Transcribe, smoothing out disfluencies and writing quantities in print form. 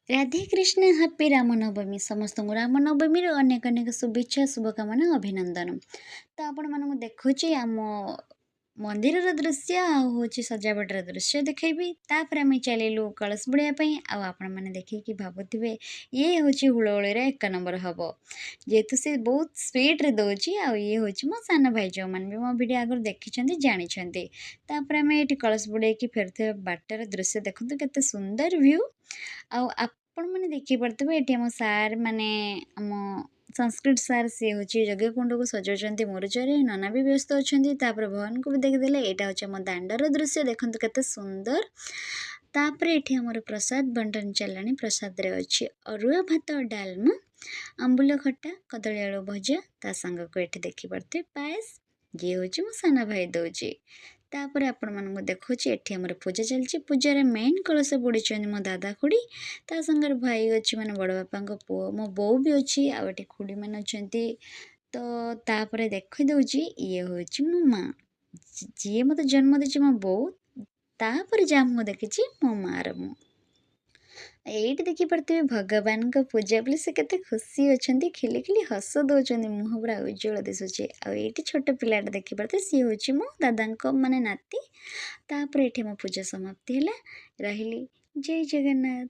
Radhe Krishna, happy Ramnavami. ସମସ୍ତଙ୍କୁ ରାମନବମୀର ଅନେକ ଅନେକ ଶୁଭେଚ୍ଛା, ଶୁଭକାମନା, ଅଭିନନ୍ଦନ। ତ ଆପଣମାନଙ୍କୁ ଦେଖୁଛି ଆମ ମନ୍ଦିରର ଦୃଶ୍ୟ ଆଉ ହେଉଛି ସଜାବଟର ଦୃଶ୍ୟ ଦେଖେଇବି। ତାପରେ ଆମେ ଚାଲିଲୁ କଳସ ବୁଡ଼ିବା ପାଇଁ। ଆଉ ଆପଣମାନେ ଦେଖିକି ଭାବୁଥିବେ, ଇଏ ହେଉଛି ହୁଳହୁଳିର ଏକ ନମ୍ବର ହେବ, ଯେହେତୁ ସେ ବହୁତ ସ୍ପିଡ଼ରେ ଦେଉଛି। ଆଉ ଇଏ ହେଉଛି ମୋ ସାନ ଭାଇ। ଯେଉଁମାନେ ବି ମୋ ଭିଡ଼ିଓ ଆଗରୁ ଦେଖିଛନ୍ତି, ଜାଣିଛନ୍ତି। ତାପରେ ଆମେ ଏଇଠି କଳସ ବୁଡ଼େଇକି ଫେରୁଥିବା ବାଟର ଦୃଶ୍ୟ ଦେଖନ୍ତୁ, କେତେ ସୁନ୍ଦର ଭ୍ୟୁ। ଆଉ ଆପଣମାନେ ଦେଖିପାରୁଥିବେ, ଏଠି ଆମ ସାର୍, ମାନେ ଆମ ସଂସ୍କୃତ ସାର୍, ସିଏ ହେଉଛି ଯଜ୍ଞକୁଣ୍ଡକୁ ସଜାଉଛନ୍ତି ମୁରୁଜରେ। ନନା ବି ବ୍ୟସ୍ତ ଅଛନ୍ତି। ତାପରେ ଭଗବାନଙ୍କୁ ବି ଦେଖିଦେଲେ। ଏଇଟା ହେଉଛି ଆମ ଦାଣ୍ଡର ଦୃଶ୍ୟ, ଦେଖନ୍ତୁ କେତେ ସୁନ୍ଦର। ତାପରେ ଏଠି ଆମର ପ୍ରସାଦ ବଣ୍ଟନ ଚାଲିଲାଣି। ପ୍ରସାଦରେ ଅଛି ଅରୁଆ ଭାତ, ଡାଲମା, ଆମ୍ବୁଲ ଖଟା, କଦଳୀ ଆଳୁ ଭଜା, ତା ସାଙ୍ଗକୁ ଏଠି ଦେଖିପାରୁଥିବେ ପାଏସ, ଯିଏ ହେଉଛି ମୋ ସାନ ଭାଇ ଦେଉଛି। ତାପରେ ଆପଣମାନଙ୍କୁ ଦେଖାଉଛି, ଏଠି ଆମର ପୂଜା ଚାଲିଛି। ପୂଜାରେ ମେନ୍ କଳସ ବୁଡ଼ିଛନ୍ତି ମୋ ଦାଦା ଖୁଡ଼ି, ତା ସାଙ୍ଗରେ ଭାଇ ଅଛି, ମାନେ ବଡ଼ ବାପାଙ୍କ ପୁଅ, ମୋ ବୋଉ ବି ଅଛି, ଆଉ ଏଠି ଖୁଡ଼ିମାନେ ଅଛନ୍ତି। ତ ତାପରେ ଦେଖିଦେଉଛି, ଇଏ ହେଉଛି ମୋ ମା', ଯିଏ ମୋତେ ଜନ୍ମ ଦେଇଛି, ମୋ ବୋଉ। ତାପରେ ଯାହା ମୁଁ ଦେଖିଛି ମୋ ମାଆର ମୁଁ। ଏଇଠି ଦେଖିପାରୁଥିବେ ଭଗବାନଙ୍କ ପୂଜା ବୋଲି ସେ କେତେ ଖୁସି ଅଛନ୍ତି, ଖିଲି ଖିଲି ହସ ଦେଉଛନ୍ତି, ମୁହଁ ପୁରା ଉଜ୍ଜଳ ଦିଶୁଛି। ଆଉ ଏଇଠି ଛୋଟ ପିଲାଟା ଦେଖିପାରୁଥିବେ, ସିଏ ହେଉଛି ମୋ ଦାଦାଙ୍କ ମାନେ ନାତି। ତାପରେ ଏଠି ମୋ ପୂଜା ସମାପ୍ତି ହେଲା। ରହିଲି, ଜୟ ଜଗନ୍ନାଥ।